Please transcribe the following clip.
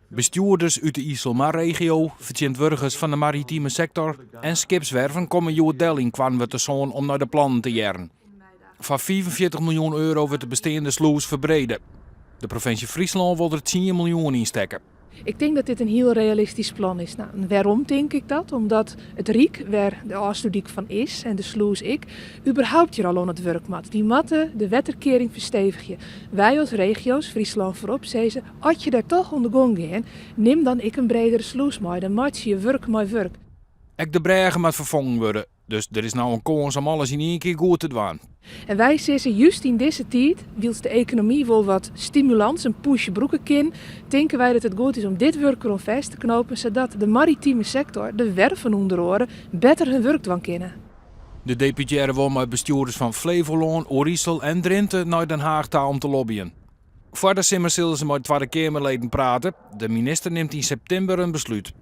Bestjoerders út de Iselmarregio, fertsjintwurdigers fan de maritime sektor en skipswerven komme hjoed del yn Koarnwertersân om nei de plannen te hearren. Foar 45 miljoen euro wurdt de besteande slûs ferbrede. De provinsje Fryslân wol der tsien miljoen yn stekke. Ik tink dat dit in hiel realistysk plan is. Nou, wêrom tink ik dat? Omdat it Ryk, wêr de Ofslútdyk fan is en de slûs ek, überhaupt hjir al oan it wurk moat. Dy moatte de wetterkearing ferstevigje. Wy as regio's, Fryslân foarop, sizze, as je dêr toch oan de gong gean, nim dan ek in bredere slûs mei. Dan meitsje je wurk mei wurk. Ek de brêge moat ferfongen wurde. Dus der is no in kâns om alles yn ien kear goed te dwaan. En wy sizze just yn dizze tiid, wylst de ekonomy wol wat stimulans, in push brûke kin, tinke wy dat it goed is om dit wurk deroan fêst te knopen, sadat de maritime sektor, de werven ûnder oare, better hun wurk dwaan kinne. De deputearre wol mei bestjoerders fan Flevolân, Oerisel en Drinte nei Den Haag ta om te lobbyen. Foar de simmer sille se mei Twadde Keamerleden prate. De minister nimt yn septimber in beslút.